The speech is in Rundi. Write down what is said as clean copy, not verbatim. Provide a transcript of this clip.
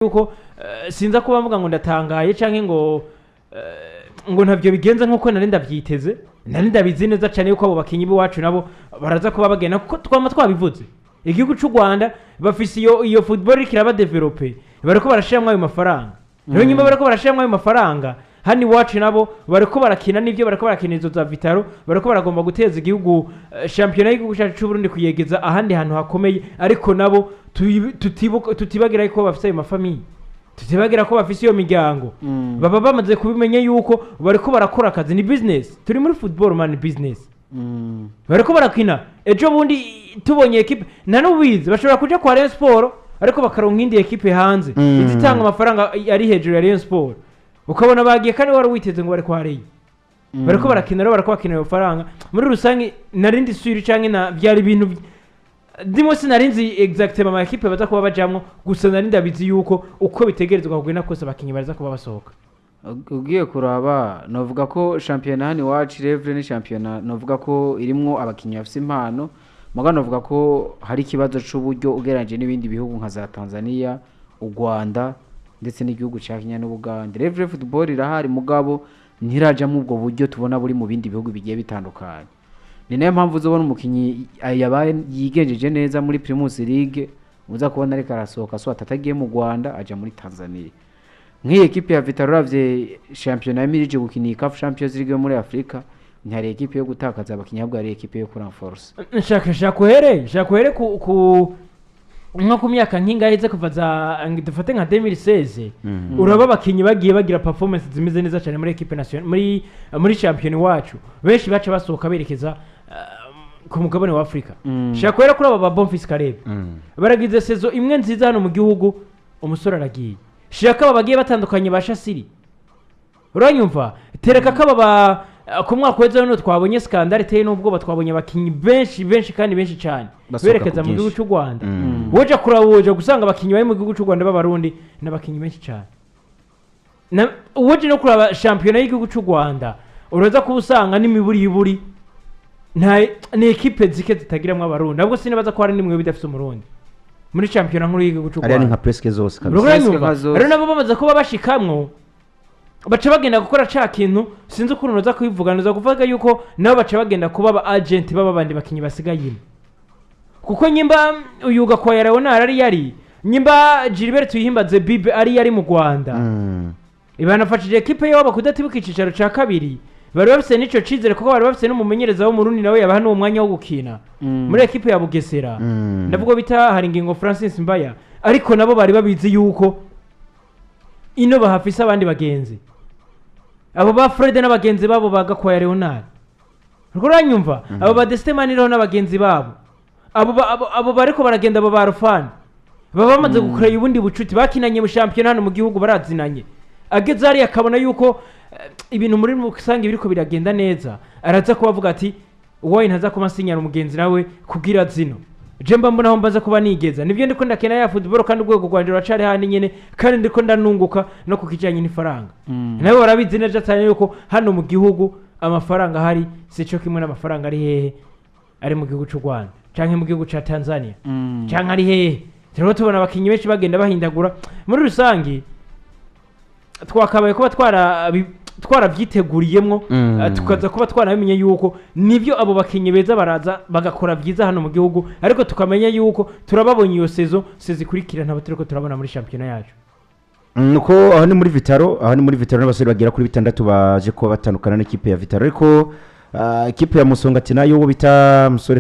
Yuko sinza kuba mvuga ngo ndatangaye canke ngo ngo ntavyo bigenza nkuko nari ndavyiteze. Nari ndabizi neza cane yuko abo bakinyi b'iwacu nabo baraza kuba bagenda, kuko twama twabivuze, igihugu c'u Rwanda bafise iyo football iriko iraba développé, bariko barashiramwo ayo mafaranga. Rero nyuma bariko barashiramwo ayo mafaranga, hano iwacu nabo bariko barakina n'ivyo bariko barakina izo za Vital'O, bariko baragomba guteza igihugu, shampiyona y'igihugu cyacu c'u Burundi kuyegeza ahandi hantu hakomeye. Ariko nabo tutibagira yuko bafise ayo ma familles, tutibagira ko bafise iyo miryango. Baba bamaze kubimenya yuko bariko barakora akazi, ni business. Turi muri football, man, business. Bariko barakina. Ejo bundi tubonye ekipe, nta n'ubizi, bashobora kuja kwa Rayon Sport ariko bakaronka indi ekipe hanze izitanga amafaranga ari hejuru ya Rayon Sport, ukabona bagiye kandi wari witeze ngo bari kwa Rayon. Bariko barakina rero, bariko bakinira amafaranga. Muri rusange narindi suri canke na byari ibintu ndimo, sinari nzi exactement ama ekipe baza kuba bajamwo, gusa nari ndabizi yuko uko bitegerezwa kugenda kose abakinyi baza kuba basohoka. Ugiye kuraba, novuga ko shampiyona hano iwacu revure ni shampiyona novuga ko irimwo abakinnyi bafise impano, muga novuga ko hari ikibazo c'uburyo ugereranyije n'ibindi bihugu nka za Tanzania, u Rwanda ndetse n'igihugu ca Kenya n'Ubugande. Revure football irahari, mugabo ntirajamwo ubwo buryo tubona buri mu bindi bihugu bigiye bitandukanye. Ni nayo mpamvu uzobona umukinyi yabaye yigenjeje neza muri Primus League, uza kubona ariko arasohoka, so atagiye mu Rwanda aja muri Tanzania. Nk'iyi ekipe ya Vital'O, uravye shampiyona yamirije gukina iyi CAF Champions League yo muri Afrika, ntihari ekipe yo gutakaza abakinyi, ahubwo hari ekipe yo kurenforce. Nshaka uhere ku nko ku myaka nk'ingahe ize kuva za, dufate nka 2016, uraba abakinyi bagiye bagira performance zimeze neza cyane muri ekipe nationale, muri champion wacu, benshi baca basohoka berekeza ku mugabane wa Afrika. Shaka guhera kuri aba ba Bonfils Caleb, baragize saison imwe nziza hano mu gihugu, umusore aragiye. Shaka aba bagiye batandukanye ba Shasiri, uranyumva? Tereka ko aba ba ku mwaka w'ejo hano twabonye scandale iteye n'ubwoba, twabonye abakinnyi benshi benshi kandi benshi cyane basohoka berekeza ku mu gihugu bwinshi. cy'u Rwanda. Woja kuraba, woja gusanga abakinnyi bari mu gihugu cy'u Rwanda b'Abarundi n'abakinnyi benshi cyane. Woje no kuraba shampiyona y'igihugu cy'u Rwanda, uraza kuba usanga n'imiburiburi nta ni ekipe zike zitagiramwo Abarundi, ahubwo sinibaza ko hari n'imwe bidafise Umurundi muri shampiyona nkuru y'igihugu cy'u Ariya ni Rwanda. nka presque zose kabisa. Uranyumva? Presque nka zose. Rero nabo bamaze kuba bashikamwo, baca bagenda gukora ca kintu, sinzi ukuntu noza kubivuga, noza kuvuga yuko nabo baca bagenda kuba aba agent b'aba bandi bakinyi basigaye ino, kuko nyimba uyu Gakwaya Leonard ari yari, nyimba Gilbert Tuyihimbaze Bibe ari yari mu Rwanda, banafashije ekipe yabo kudatibuka icicaro ca kabiri. Bari bafise n'ico cizere kuko bari bafise n'umumenyereza w'Umurundi, nawe yabaha n'uwo mwanya wo gukina muri ekipe ya Bugesera, ndavuga bita Haringingo Francis Mbaya. Ariko nabo bari babizi yuko ino bahafise abandi bagenzi, abo ba Fred n'abagenzi babo ba Gakwaya Leonard, uriko uranyumva? Abo ba Destin Maniriho n'abagenzi babo, abo bariko baragenda, abo ba Rufani baba bamaze gukorera ubundi bucuti, bakinanye mu shampiyona hano mu gihugu, barazinanye. Ageze hariya akabona yuko ibintu muri rusange biriko biragenda neza, araza kuba avuga ati: "Wowe ntaza kuba nsinyara umugenzi nawe kugira zino je mba mbona aho mbaza kuba nigeza, nibyo ndiko ndakina ya football, kandi urwego rwanje ruracari handi nyene, kandi ndiko ndanunguka no ku kijanye n'ifaranga." Nabo barabizi neza cyane yuko hano mu gihugu amafaranga ahari sico kimwe n'amafaranga ari hehe, ari mu gihugu c'u Rwanda canke mu gihugu ca Tanzania canke ari hehe. Turimo tubona abakinyi benshi bagenda bahindagura. Muri rusange twakabaye kuba twarabyiteguriyemwo, tukaza kuba twarabimenye yuko nibyo abo bakinyi beza baraza bagakora byiza hano mu gihugu, ariko tukamenya yuko turababonye iyo saison ikurikira ntabo turiko turabona muri shampiyona yacu. Nuko aho ni muri Vital'O, aho ni muri Vital'O n'abasore bagera kuri bitandatu baje kuba batandukana n'ikipe ya Vital'O. Ariko ikipe ya Musongati nayo, uwo bita musore.